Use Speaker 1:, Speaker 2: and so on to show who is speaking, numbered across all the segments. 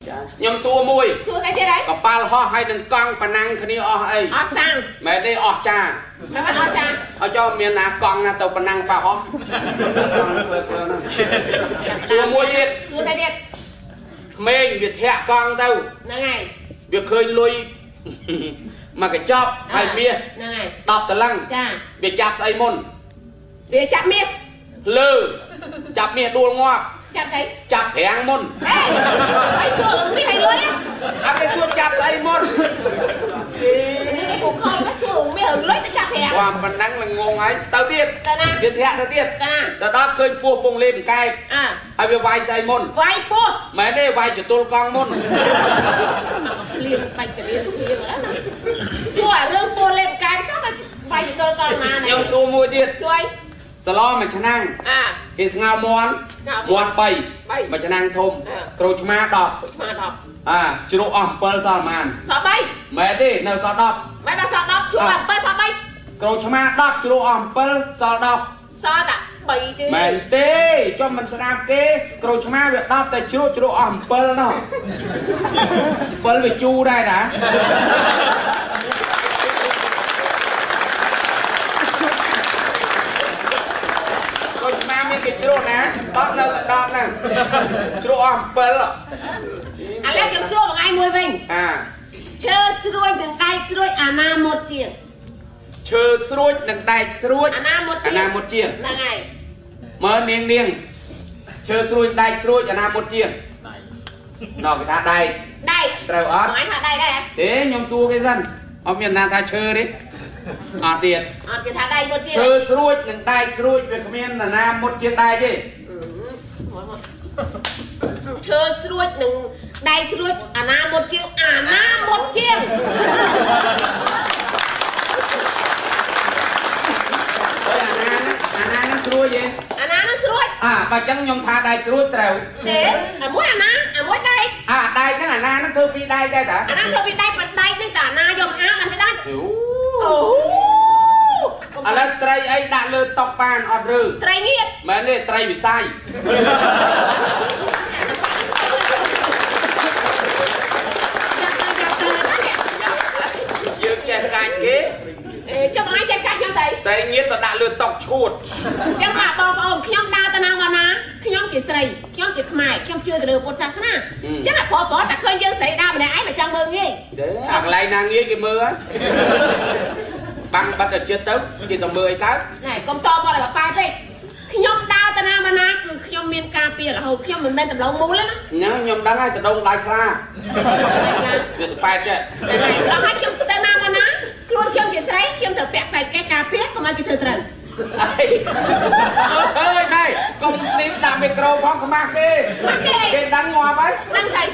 Speaker 1: ចា ខ្ញុំសួរមួយ
Speaker 2: សួរស្អីទៀតហើយ?
Speaker 1: កប៉ាល់ហោះហើយនឹងកង់ប៉ណាំងគ្នាអស់អី?
Speaker 2: អស់សាំង
Speaker 1: ។ មែនទេ? អស់ចា
Speaker 2: មិនអស់ចា
Speaker 1: អត់ចោមានណាកង់ណាទៅប៉ណាំងប៉ាហោះកង់ធ្វើធ្វើហ្នឹង។ សួរមួយទៀត
Speaker 2: សួរស្អីទៀត?
Speaker 1: ក្មេងវាធាក់កង់ទៅ
Speaker 2: ហ្នឹងហើយ
Speaker 1: វាឃើញលុយមកកញ្ចប់ហើយមាស
Speaker 2: ហ្នឹងហើយ
Speaker 1: 10តលឹង
Speaker 2: ចា
Speaker 1: វាចាប់ស្អីមុន?
Speaker 2: វាចាប់មាស
Speaker 1: លើចាប់មាសដួលងាប់
Speaker 2: ចាប់ស្អី?
Speaker 1: ចាប់ប្រាំងមុន។
Speaker 2: ហេ ហើយសួរមាសឲ្យលុយ
Speaker 1: អត់គេសួរចាប់ស្អីមុន
Speaker 2: នេះគេពូខលមកសួរមាសលុយទៅចាប់ប្រាំង
Speaker 1: វ៉ា ប៉ុណ្ណឹងនឹងងងហើយ។ ទៅទៀត
Speaker 2: ទៅណា?
Speaker 1: វាធាក់ទៅទៀត
Speaker 2: ទៅណា?
Speaker 1: ទៅដល់ឃើញពស់ពងលេមកែប
Speaker 2: អើ
Speaker 1: ហើយវាវាយស្អីមុន?
Speaker 2: វាយពស់
Speaker 1: ។ មែនទេ? វាយចតុលកង់មុន
Speaker 2: ភ្លៀងបាច់កលៀនភ្លៀងណា សួរអារឿងពស់លេមកែបសោះ ទៅវាយចតុលកង់ណា?
Speaker 1: ខ្ញុំសួរមួយទៀត
Speaker 2: សួរអី?
Speaker 1: សឡមួយឆ្នាំង
Speaker 2: អា
Speaker 1: គេស្ងោរមាន់ មាន់3 មួយឆ្នាំងធំ ក្រូចឆ្មា10
Speaker 2: ក្រូចឆ្មា10
Speaker 1: អាជ្រក់អស់7សល់ប៉ុន្មាន?
Speaker 2: សល់3
Speaker 1: ។ មែនទេ? នៅសល់10
Speaker 2: មែន? បើសល់10 ជ្រក់អស់7សល់3
Speaker 1: ក្រូចឆ្មា10ជ្រក់អស់7សល់10
Speaker 2: សល់តែ3ទេ
Speaker 1: ។ មែនទេ? ចំមិនស្ដាប់គេ ក្រូចឆ្មាវា10តែជ្រក់ជ្រក់អស់7នោះ 7វាជូរដែរតា គេជ្រក់ណា10នៅតែ10ហ្នឹង ជ្រក់អស់7
Speaker 2: ។ ឥឡូវខ្ញុំសួរមួយថ្ងៃមួយវិញ
Speaker 1: អា
Speaker 2: ឈើស្រួយនិងដែកស្រួយអាណាមុតជាង?
Speaker 1: ឈើស្រួចនិងដែកស្រួច
Speaker 2: អាណាមុតជាង?
Speaker 1: អាណាមុតជាង?
Speaker 2: ហ្នឹងហើយ
Speaker 1: មើលនាងនាង ឈើស្រួចដែកស្រួចអាណាមុតជាង?
Speaker 3: ដែក
Speaker 1: ណោះគេថាដែក
Speaker 2: ដែក
Speaker 1: ត្រូវអត់?
Speaker 2: បងឯងថាដែកដែរ
Speaker 1: ទេ? ខ្ញុំសួរគេសិន អត់មានណាថាឈើទេ អត់ទៀត
Speaker 2: អត់គេថាដែកមុតជាង
Speaker 1: ។ ឈើស្រួចនិងដែកស្រួចវាគ្មាននរណាមុតជាងដែកទេ
Speaker 2: ឈើស្រួចនិងដែកស្រួចអាណាមុតជាង? អាណាមុតជាង?
Speaker 1: អើយ អាណាអាណានឹងស្រួចទេ?
Speaker 2: អាណានឹងស្រួច
Speaker 1: អាបើចឹងខ្ញុំថាដែកស្រួចត្រូវ
Speaker 2: ទេ? អាមួយអាណាអាមួយដែក
Speaker 1: អាដែកហ្នឹងអាណានឹងធ្វើពីដែកដែរតា
Speaker 2: អាណាធ្វើពីដែក មិនដែកហ្នឹងតែអាណាយកមកអាបានទៅដាច់
Speaker 1: អូ ឥឡូវត្រីអីដាក់លើតុបានអត់ឬ?
Speaker 2: ត្រីងៀត
Speaker 1: ។ មែនទេ? ត្រីវិស័យ យើងចេះកាច់គេ
Speaker 2: អេ ចុះបងឯងចេះកាច់ខ្ញុំស្អី?
Speaker 1: ត្រីងៀតទៅដាក់លើតុឈួត
Speaker 2: ចឹងបាទបងប្អូន ខ្ញុំដើរទៅណាមកណា ខ្ញុំជាស្រី ខ្ញុំជាខ្មែរ ខ្ញុំជឿទៅលើពុទ្ធសាសនា ចឹងអាប្រុសប្រុសតែឃើញយើងស្រីដើរម្នាក់ឯង មិនចង់មើលងាយ
Speaker 1: ទេ អាកន្លែងណាងាយគេមើលហើយ បាំងបាត់ទៅចិត្តទៅគេទៅមើលអីកើត
Speaker 2: ណែកុំតមកដល់ប៉ែទេ។ ខ្ញុំដើរទៅណាមកណាគឺខ្ញុំមានការពាររហូត ខ្ញុំមិនមែនតម្លងមូលណា
Speaker 1: ញ៉ាំខ្ញុំដឹងហើយ ដងដៃខ្លាវាសប៉ែតចេះ
Speaker 2: ដល់ហើយខ្ញុំទៅណាមកណា ខ្លួនខ្ញុំជាស្រី ខ្ញុំត្រូវពាក់ខ្សែកេះការពារកុំឲ្យគេធ្វើត្រូវ
Speaker 1: ស្អីអើយ ណែកុំនេះដាក់មីក្រូផង ខ្មាស់គេ គេដឹងងាប់ហើយ
Speaker 2: ដឹងស្អី?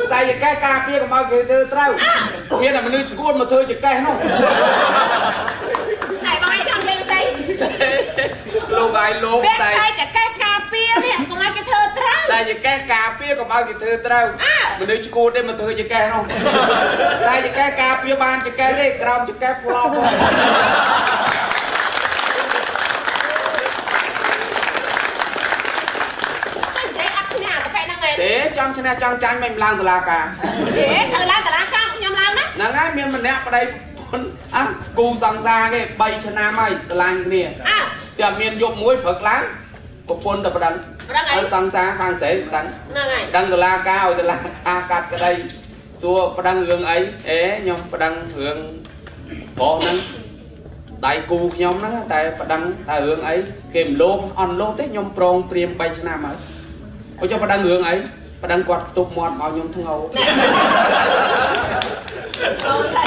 Speaker 1: ខ្សែចកេះការពារកុំឲ្យគេធ្វើត្រូវ មានតែមនុស្សឈួតមកធ្វើចកេះនោះ
Speaker 2: ណែបងឯងចង់និយាយស្អី?
Speaker 1: លោកឲ្យលោក
Speaker 2: ខ្សែចកេះការពារនេះកុំឲ្យគេធ្វើត្រូវ
Speaker 1: ខ្សែចកេះការពារកុំឲ្យគេធ្វើត្រូវ មនុស្សឈួតទេមកធ្វើចកេះនោះ ខ្សែចកេះការពារបានចកេះទេ ក្រោមចកេះផ្លោះ ទេ ចង់ឈ្នះចង់ចាញ់មិនឡើងតុលាការ
Speaker 2: ទេ ត្រូវឡើងតុលាការខ្ញុំឡើងណា
Speaker 1: ហ្នឹងហើយ។ មានម្នាក់ប្តីប្រពន្ធអាគូសង្សារគេ3ឆ្នាំហើយស្រឡាញ់គ្នា
Speaker 2: អា
Speaker 1: ស្រាប់មានយប់មួយព្រឹកឡើងប្រពន្ធទៅប្តឹង
Speaker 2: ប្តឹងអី
Speaker 1: សង្សារខាងស្រីប្តឹង
Speaker 2: ហ្នឹងហើយ
Speaker 1: ប្តឹងតុលាការឲ្យតុលាការកាត់ក្តី សួរប្តឹងរឿងអី? អេខ្ញុំប្តឹងរឿងប្រុសហ្នឹងដៃគូខ្ញុំហ្នឹង តែប្តឹងថារឿងអីគេមិនលោភអន់លោភទេ ខ្ញុំប្រងត្រៀម3ឆ្នាំហើយ អូ ចុះប្តឹងរឿងអី? ប្តឹងគាត់ខ្ទប់មាត់មកខ្ញុំធ្ងោ
Speaker 2: អូស្អី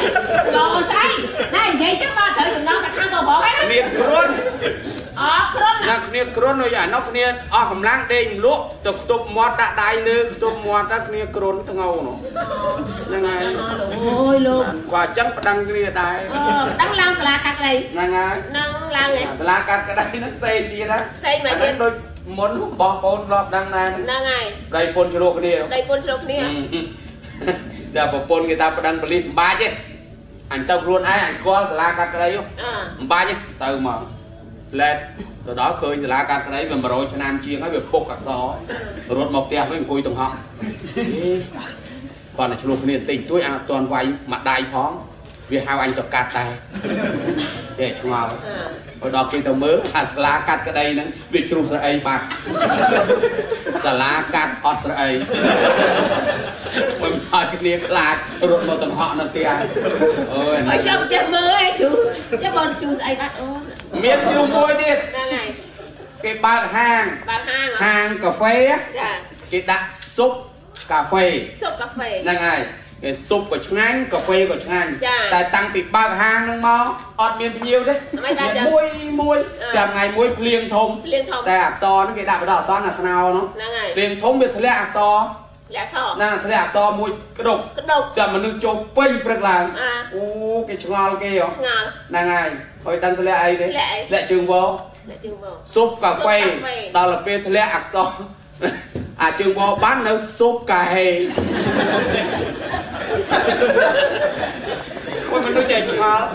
Speaker 2: អូស្អីណែ និយាយចឹងមកត្រូវចំណងតែខាងបងប្រុសហើយណា
Speaker 1: គ្នាគ្រុន
Speaker 2: អគ្រុន
Speaker 1: ណា គ្នាគ្រុន អានោះគ្នាអស់កម្លាំងដេកលក់ទៅខ្ទប់មាត់ដាក់ដៃលើខ្ទប់មាត់ទៅ គ្នាគ្រុនធ្ងោនោះហ្នឹងហើយ
Speaker 2: អូយលោក
Speaker 1: គាត់អញ្ចឹងប្តឹងគ្នាដែរ
Speaker 2: អឺប្តឹងឡើងសាលាកាត់ក្តី
Speaker 1: ហ្នឹងហើយ
Speaker 2: នឹងឡើងហ៎
Speaker 1: សាលាកាត់ក្តីហ្នឹងផ្សេងទៀតណា
Speaker 2: ផ្សេងមែនទៀត
Speaker 1: ដូចមុនបងប្អូនធ្លាប់ដឹងដែរ
Speaker 2: ហ្នឹងហើយ
Speaker 1: ប្តីពុនជ្រោះគ្នា
Speaker 2: ប្តីពុនជ្រោះគ្នា
Speaker 1: ចា ប្រពន្ធគេថាប្តឹងប៉ូលីសមិនបាច់ទេ អញទៅខ្លួនឯង អញស្គាល់សាលាកាត់ក្តីមិនបាច់ទេ ទៅមកលែត ទៅដល់ឃើញសាលាកាត់ក្តីវា100ឆ្នាំជាងហើយវាពុកអក្សររត់មកផ្ទះវិញអង្គុយទាំងហក់គាត់តែឆ្លោះគ្នាបន្តិចបន្តួចអាអត់ទាន់វាយមួយដៃផងវាហៅអញទៅកាត់ដែរចេះឆ្ងល់ឲ្យដល់គេទៅមើលអាសាលាកាត់ក្តីហ្នឹងវាជ្រុះស្អីបាត់សាលាកាត់អត់ស្អីមិនឲ្យគ្នាខ្លាចរត់មកទាំងហក់នៅផ្ទះអូយ
Speaker 2: ឲ្យចាំចេះមើលឯងជ្រុះចាំបងជ្រុះស្អីបាត់អូ
Speaker 1: មានជ្រុះមួយទៀត
Speaker 2: ហ្នឹងហើយ
Speaker 1: គេបើកហាងហាងកាហ្វេ
Speaker 2: ចា
Speaker 1: គេដាក់ស៊ុបកាហ្វេ
Speaker 2: ស៊ុបកាហ្វេ
Speaker 1: ហ្នឹងហើយគេស៊ុបក៏ឆ្ងាញ់កាហ្វេក៏ឆ្ងាញ់តែតាំងពីបើកហាងហ្នឹងមកអត់មានភ្ញៀវទេមួយចាំថ្ងៃមួយភ្លៀងធំតែអក្សរហ្នឹងគេដាក់បណ្ដោះអក្សរអាស្នោនោះ
Speaker 2: ហ្នឹងហើយ
Speaker 1: ភ្លៀងធំវាធ្លាក់អក្សរណាធ្លាក់អក្សរមួយក្តុកចាំមនុស្សចូលពេញព្រឹកឡើងអូគេឆ្ងល់គេហ៎
Speaker 2: ឆ្ងល់
Speaker 1: ហ្នឹងហើយហើយដឹងធ្លាក់អីទេធ្លាក់ជើងវស៊ុបកាហ្វេដល់ទៅពេលធ្លាក់អក្សរអាជើងវបាននៅស៊ុបកាហេមួយមនុស្សចេះឆ្ងល់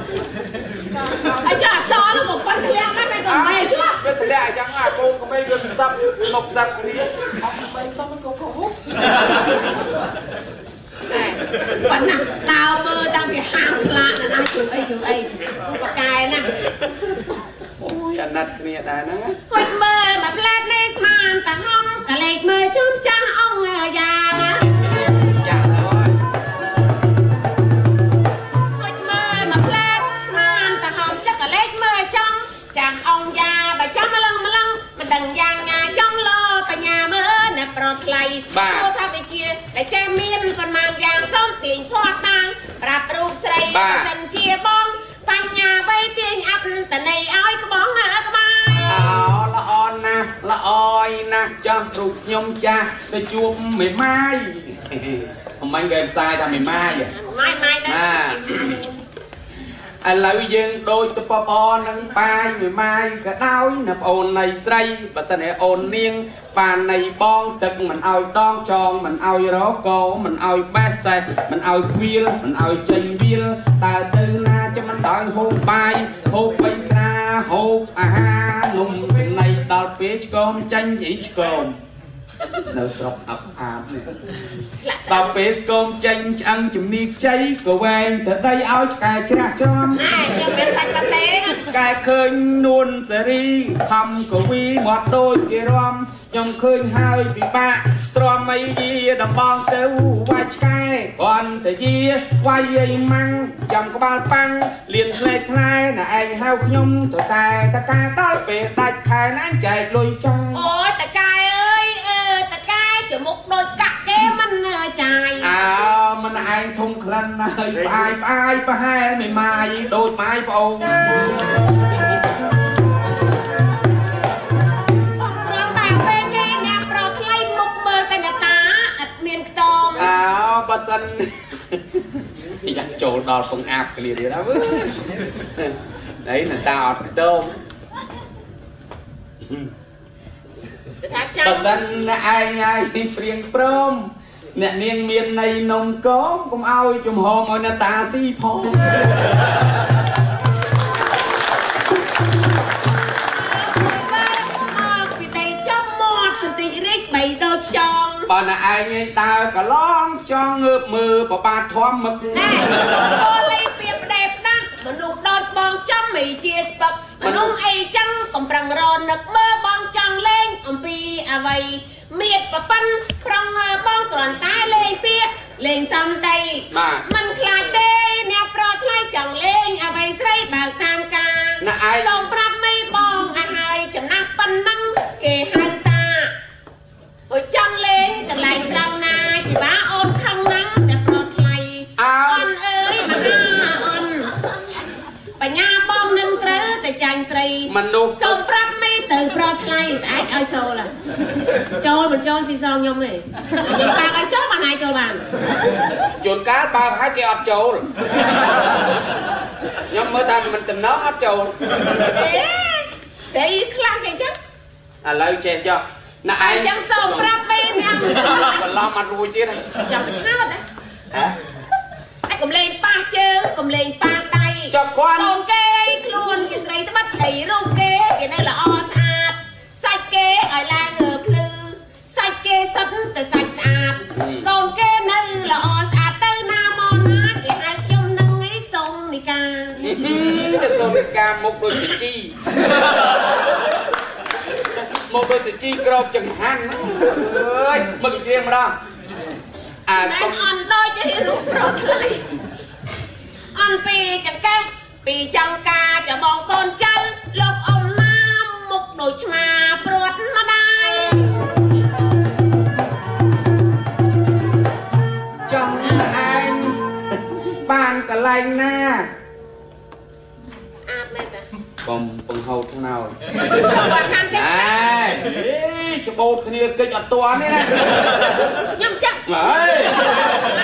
Speaker 2: អីចាអសរនោះមកប៉ិនធ្លាក់ណាស់មិនក៏មិនដែរជួ
Speaker 1: វាធ្លាក់អញ្ចឹងអាកូនក្មេងវាផ្សឹកមកផ្សឹកគ្នាអត់មិនសោះមិនក៏កុហក
Speaker 2: តែប៉ុណ្ណាតើមើលតាំងពីហាងផ្លាកណាស់ជួអីជួអីគូបកែណា
Speaker 1: អូយអាណិតគ្នាដែរហ្នឹង
Speaker 2: ហុចមើលមកផ្លែតនេះស្មានតាហំកលេចមើលជុំចាស់អង្គយ៉ាង
Speaker 1: ចាស់
Speaker 2: ហុចមើលមកផ្លែតស្មានតាហំចឹកកលេចមើលចង់ចាស់អង្គយ៉ាបើចាំម្លឹងម្លឹងមិនដឹងយ៉ាងណាចង់លោបញ្ញាមើលអ្នកប្រថ្លៃព្រោះថាវិជាដែលចេះមានប៉ុន្មានយ៉ាងសូមទាញភ័ស្តុតាងប្រាប់រូបស្រីបើសិនជាបងបញ្ញាវៃទាញអត្តន័យឲ្យក្បងក្បាយ
Speaker 1: អោល្អណាស់ល្អយណាស់ចាស់រូបខ្ញុំចាស់ទៅជួបមេម៉ាយមិញគេផ្សាយថាមេម៉ាយ
Speaker 2: ម៉ាយម៉ាយដែរ
Speaker 1: ឥឡូវយើងដូចទៅបបនឹងបាយមេម៉ាយក៏ដោយណាប្អូននៃស្រីបើសិនឯអូននាងបាននៃបងទឹកមិនឲ្យដងចងមិនឲ្យរកមិនឲ្យបេះសេះមិនឲ្យខ្វៀលមិនឲ្យចេញវាលតើទៅណាចាំមិនដល់ហូបបាយហូបបីស្រាហូបអាហារនំចំណីដល់ពេលឆ្កមចាញ់អីឆ្កមនៅស្រុកអាប់អាបនេះដល់ពេលស្គមចេញឆ្អឹងជំនីខ្ចីក៏វែងទៅដីឲ្យឆ្កែច្រាស់ច្រំ
Speaker 2: ណែខ្ញុំមានសាច់ប៉ាតេណា
Speaker 1: ឆ្កែឃើញនួនសេរីខំកវីមាត់ដូចគេរំខ្ញុំឃើញហើយពិបាកទ្រាំអីយាដំបងទៅវាយឆ្កែគ្រាន់តែយាវាយអីម៉ាំងចាំក្បាលប៉ាំងលៀនផ្លែថ្លែណាឯងហៅខ្ញុំទៅតែតកែដល់ពេលដាច់ខែណាចែកលុយចាយ
Speaker 2: អូយតកែអើយអឺតកែចមុខដូចកាក់គេមិនចាយ
Speaker 1: អើមិនឯងធំក្លិនហើយផ្អាយផ្អាយប្រហែលមេម៉ាយដូចម៉ាយប្អូនអើបើសិនយ៉ាចូលដល់ពងអាបគ្នាទៀតហើយអីនតាអត់ខ្ទម
Speaker 2: ថាចាំ
Speaker 1: បើសិនឯងហើយព្រៀងព្រមអ្នកនាងមានន័យនំកងកុំឲ្យចំហមឲ្យនតាស៊ីផង
Speaker 2: ពីដីចំមាត់សន្តិរិចបីដូចចង់
Speaker 1: បើណែឯងឯងដើរកឡងចង់ងើបមើលប្របាទធម្មមឹក
Speaker 2: ណែកូលីពីផ្ដេផ្ដាស់មនុស្សដូចបងចំមិនជាស្ពឹកមនុស្សអីចឹងកំប្រឹងរនឹកមើលបងចង់លេងអំពីអ្វីមៀតប្រប៉ិនប្រងបងគ្រាន់តែលេងពាក្យលេងសំដីមិនខ្លាចទេអ្នកប្រថ្លៃចង់លេងអ្វីស្រីបើកតាមការសូមប្រាប់មីបងឲ្យហើយចំណាស់ប៉ុណ្ណឹងគេហៅតាអូចង់លេងកន្លែងត្រង់ណាជីវ៉ាអូនខឹងណាស់អ្នកប្រថ្លៃអូនអើយមហាអូនបញ្ញាបងនឹងត្រូវតែចាញ់ស្រី
Speaker 1: មនុស្ស
Speaker 2: សូមប្រាប់មីទៅប្រថ្លៃស្អែកឲ្យចូលចូលមិនចូលស៊ីសងខ្ញុំទេខ្ញុំបើកឲ្យចូលបានហើយចូលបាន
Speaker 1: ជួនកាលបើកឲ្យគេអត់ចូលខ្ញុំមើលតាមមិនតំណងអត់ចូល
Speaker 2: ទេស្រីខ្លាំងគេអញ្ចឹង
Speaker 1: ឥឡូវចេះចុះណាឯង
Speaker 2: ចឹងសូមប្រាប់មីញ៉ាំ
Speaker 1: បន្លំអត់រួចទៀត
Speaker 2: ចាំប្រឆាតណា
Speaker 1: ហ៎
Speaker 2: ឯកុំលេងប៉ះជើងកុំលេងប៉ះដៃ
Speaker 1: ចុះគាត់
Speaker 2: កូនគេខ្លួនជាស្រីត្បិតអីរូបគេគេនៅល្អស្អា
Speaker 1: មុខដូចសជី មកដូចសជីក្របចង្ហាន់អើយ មកច្រៀងម្ដងអា
Speaker 2: កុំអន់ដូចឯនោះប្រុសថ្លៃ អន់ពីចង្កេះពីចង្ការចបងកូនចៅលោកអ៊ំណា មុខដូចឆ្មាព្រាត់ម្ដាយ
Speaker 1: ចង់ឯងបានកន្លែងណា
Speaker 2: ស្អាតមែនតា
Speaker 1: បំពង្ហូតខ្នើយ
Speaker 2: គាត់ខានចឹង
Speaker 1: អេច្បូតគ្នាកិច្ចអត់តាន់ទេណា
Speaker 2: ខ្ញុំចឹង
Speaker 1: ហេ